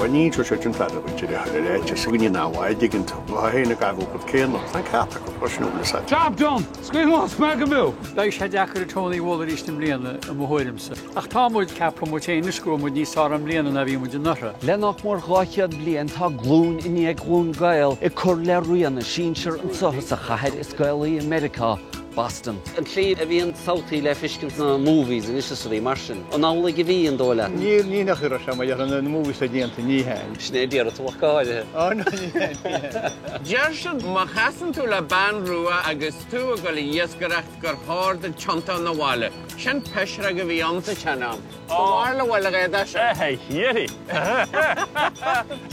Bhuel, ní inseoidh siad sin tada dhuit ar a ar fhaitíos go ndéanfá a dtuigeann tú. Tá féin ag gabháil chomh céanna. Tá an ceart acu freisin, an bhfuil fhios agat. Job done! Scaoil amach is maith go bhfiú! Beidh sé deacair ar Tony a bhualadh arís i mbliana, i mo thuairimse. Ach tá muid, ceapann muid féin anois go bhfuil muid níos fearr i mbliana ná bhí muid anuraidh. Le nach mór 200 bliain tá glúin i ndiaidh glúin Gael ag cur le rian a sinsear anseo sa chathair is Gaelaí i Meiriceá, Boston. An tslí a bhíonn samhtaí le feiscint sna movies anois is rudaí mar sin, an amhlaidh a bhí, an dóigh leat? Níl, ní nach raibh sé mar dhea na movies atá déanta, ní hea. Sin é a déarfaidh tú ach go háirithe. Ó no, ní hea, ní hea. Deir siad má chasann tú le bean rua agus tú ag dul ag iascaireacht gur chóir duit tiontú 'na bhaile. Sin pisreog a bhí ann sa tsean-am. Ba mhaith le bhfuil a dhath sin. Éirí.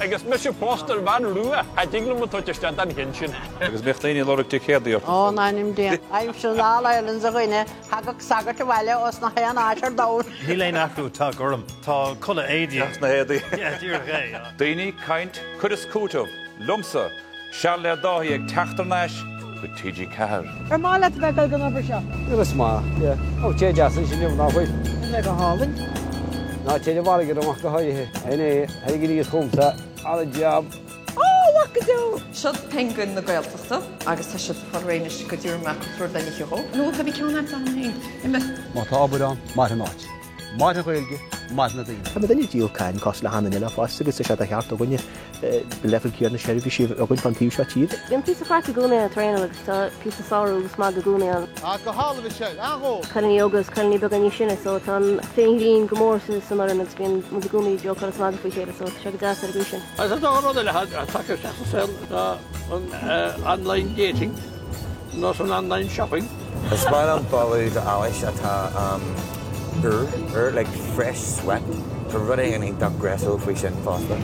Agus mise pósta ar bhean rua, cha dtig liom a tabhairt isteach don cheann sin. Agus bhíodh daoine ag lorg ticéadaí orthu. Ó, in ainm Dé. Aimsir an All Irelands a dhuine, thagadh sagart abhaile os nach aon áit ar domhan. Níl aon athrú tagtha orm. Tá culaith éadaí. Sna héadaí. Yeah, díreach é. Daoine, caint, cur is cúiteamh, liomsa, Seal le Dáithí ag teacht thar n-ais go TG4. Ar maith leat a bheith ag dul don obair seo? Is maith, yeah. Ó, té deas ansin inniu, ná fuil? Tá sé go hálainn. Ná téir i bhfarraige dom ach go háirithe. Sin é, thairg aníos chugamsa, an-jab. Ó, mhaith go deo! Siod penguin na Gaeltachta agus tá siad ag fáil réidh anois go dtabharfaidh mé cúpla rud le n-ithe dhó. Nó tá bhí ceann a'd ann féin. Imigh. Má tá obair ann, mairfidh an áit. Mairfidh an Ghaeilge, mairfidh na daoine. Tá muid ag díol cáin cosúil le haon duine eile fosta agus tá sé de cheart againne na leibhéal céanna seirbhísí a bheith againn fán taobh seo tíre. Bíonn píosa craic i gcónaí ann traenáil agus tá píosa sárú agus magadh i gcónaí ann. Ah, go hálainn Michelle, an-ghó! Cailíní óga agus cailíní beaga níos sine so tá an féinghreann go mór san fhoireann agus bíonn muid i gcónaí ag jócáil agus magadh faoi chéile so tá sé go deas ar an gcaoi sin. Agus an dá rud eile atá tagtha isteach sa saol ná an online dating nó san online shopping. Is maith liom boladh d'alluis atá úr, úr, like fresh sweat. Tá rud éigin iontach gréasúil faoi sin fosta.